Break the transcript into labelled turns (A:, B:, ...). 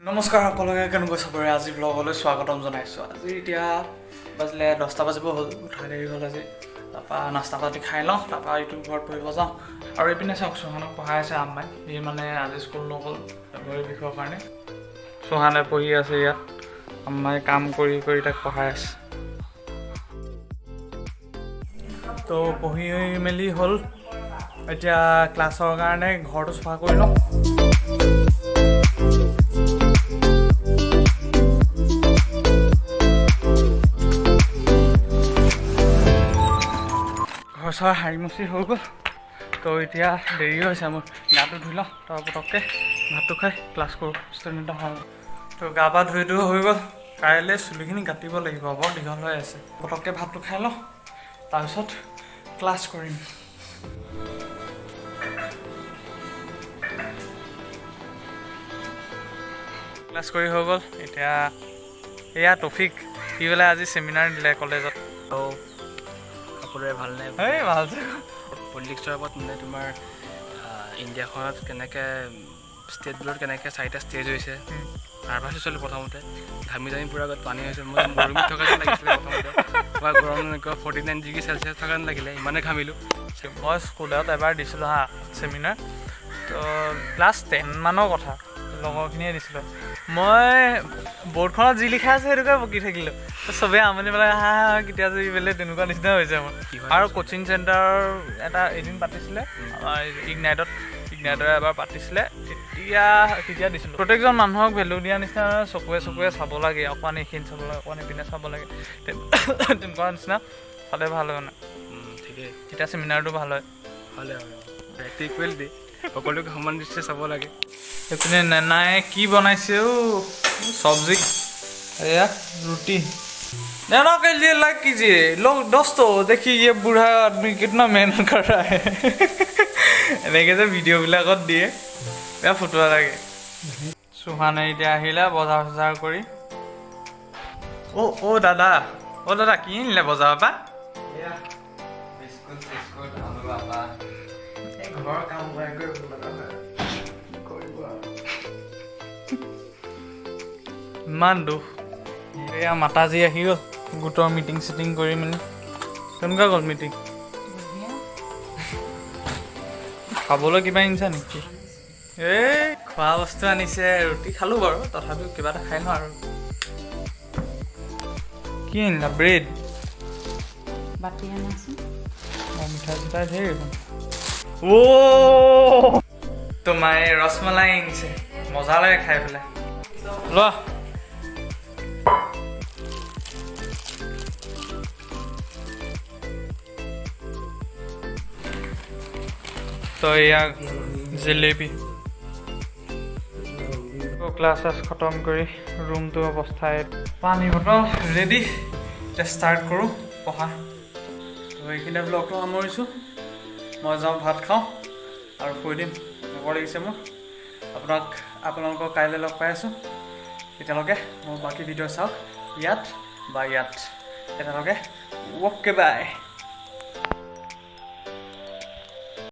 A: নমস্কাৰ সকলোকে, কেনেকুৱা চবৰে? আজি ব্লগলৈ স্বাগতম জনাইছোঁ। আজি এতিয়া বাজিলে 10টা বাজিব হ'ল, উঠা দেৰি হ'ল আজি। তাৰপৰা নাস্তা পাতি খাই লওঁ, তাৰপৰা এইটো ঘৰত পঢ়িব যাওঁ। আৰু এইপিনে চাওক, চৌহানক পঢ়াই আছে আম্মাই। সি মানে আজি স্কুল নগ'ল ভৰি বিষৰ কাৰণে। চৌহানে পঢ়ি আছে ইয়াত, আম্মাই কাম কৰি কৰি তাক পঢ়াই আছে। তো পঢ়ি মেলি হ'ল, এতিয়া ক্লাছৰ কাৰণে ঘৰটো চফা কৰি লওঁ। ঘৰ চৰ সাৰি মুচি হৈ গ'ল। তো এতিয়া দেৰি হৈছে মোৰ, গাটো ধুই লওঁ, তাৰ পটককৈ ভাতটো খাই ক্লাছ কৰোঁ, ষ্টুডেণ্ট অহা। তো গা পা ধুই ধুই হৈ গ'ল। কাইলৈ চুলিখিনি কাটিব লাগিব, বৰ দীঘল হৈ আছে। পটককৈ ভাতটো খাই লওঁ, তাৰপিছত ক্লাছ কৰিম। ক্লাছ কৰি হৈ গ'ল। এতিয়া এয়া টফিক, সি বোলে আজি চেমিনাৰ দিলে কলেজত।
B: সকলোৰে ভালনে?
A: এই ভাল।
B: পলিটিক্সৰ ওপৰত, মানে তোমাৰ ইণ্ডিয়াখনত কেনেকৈ ষ্টেটবোৰত কেনেকৈ চাৰিটা ষ্টেজ হৈছে। নাৰ্ভাছ হৈছিলোঁ প্ৰথমতে, ঘামি জামি পূৰা গাত পানী হৈছে। মই মৰুভূমিত থকা যেন লাগিছিলে প্ৰথমতে, বা গৰম এনেকুৱা 49 ডিগ্ৰী চেলচিয়াছ থকা যেন লাগিলে, ইমানে ঘামিলোঁ।
A: মই স্কুলত এবাৰ দিছিলোঁ হা চেমিনাৰ। তো ক্লাছ 10 মানৰ কথা, লগৰখিনিয়ে দিছিলোঁ। মই বৰ্ডখনত যি লিখা আছে সেইটোকে বকি থাকিলোঁ। তো চবেই আমনি পেলাই হা হা কেতিয়া যে বেলেগ তেনেকুৱা নিচিনা হৈছে মোৰ।
B: কিহৰ?
A: আৰু কোচিং চেণ্টাৰ এটা এদিন পাতিছিলে আমাৰ ইগনাইটত, ইগনাইটৰে এবাৰ পাতিছিলে, তেতিয়া দিছিলোঁ। প্ৰত্যেকজন মানুহক ভেলু দিয়া নিচিনা চকুৱে চকুৱে চাব লাগে, অকণমান এইখিনি চাব লাগে, অকণমান ইপিনে চাব লাগে, তেনেকুৱা নিচিনা চালে ভাল হয় মানে।
B: ঠিকেই।
A: তেতিয়া চেমিনাৰটো ভাল হয়।
B: ভালে হয়, ইকুৱেলিটি, সকলোকে সমান দৃষ্টিৰে চাব লাগে।
A: এইপিনে নেনাই কি বনাইছে? অ' চব্জি, এয়া ৰুটি। नैना के लिए लाइक कीजिए लोग। दोस्तों, देखिए ये बूढ़ा आदमी कितना मेहनत कर रहा है। এনেকে যে ভিডিঅ'বিলাকত দিয়ে, বেয়া ফটোৱা লাগে। চুহানে এতিয়া আহিলে বজাৰ চজাৰ কৰি। অ' অ' দাদা, অ' দাদা, কি আনিলে বজাৰৰ পৰা?
B: বিস্কুট চিস্কুট, আলু, আটা। এই ঘৰৰ কাম বন কৰিব লগা হয়, কি কৰিব আৰু।
A: ইমান দুখ। এয়া মাতাজী আহি গ'ল গোটৰ মিটিং চিটিং কৰি মেলি। কেনেকুৱা গ'ল মিটিং? খাবলৈ কিবা আনিছা নেকি? এই খোৱা বস্তু আনিছে। ৰুটি খালোঁ বাৰু, তথাপিও কিবা এটা খাই লওঁ। আৰু কি আনিলা? ব্ৰেড?
C: বাতি আনাচোন।
A: অঁ, মিঠাই চিঠাই ধেৰ এইখন। অ' তো মায়ে ৰসমলাই আনিছে, মজা লাগে খাই পেলাই। লোৱা। তো এয়া জেলেপি। ক্লাছ চাছ খতম কৰি ৰুমটো অৱস্থা, পানী বটল ৰেডি। এতিয়া ষ্টাৰ্ট কৰোঁ পঢ়া। তো এইখিনিতে ব্লগটো সামৰিছোঁ। মই যাওঁ, ভাত খাওঁ আৰু শুই দিম, ভাগৰ লাগিছে মোৰ। আপোনালোকক কাইলৈ লগ পাই আছোঁ। তেতিয়ালৈকে মোৰ বাকী ভিডিঅ' চাওক ইয়াত বা ইয়াত। তেতিয়ালৈকে অ'কে, বাই।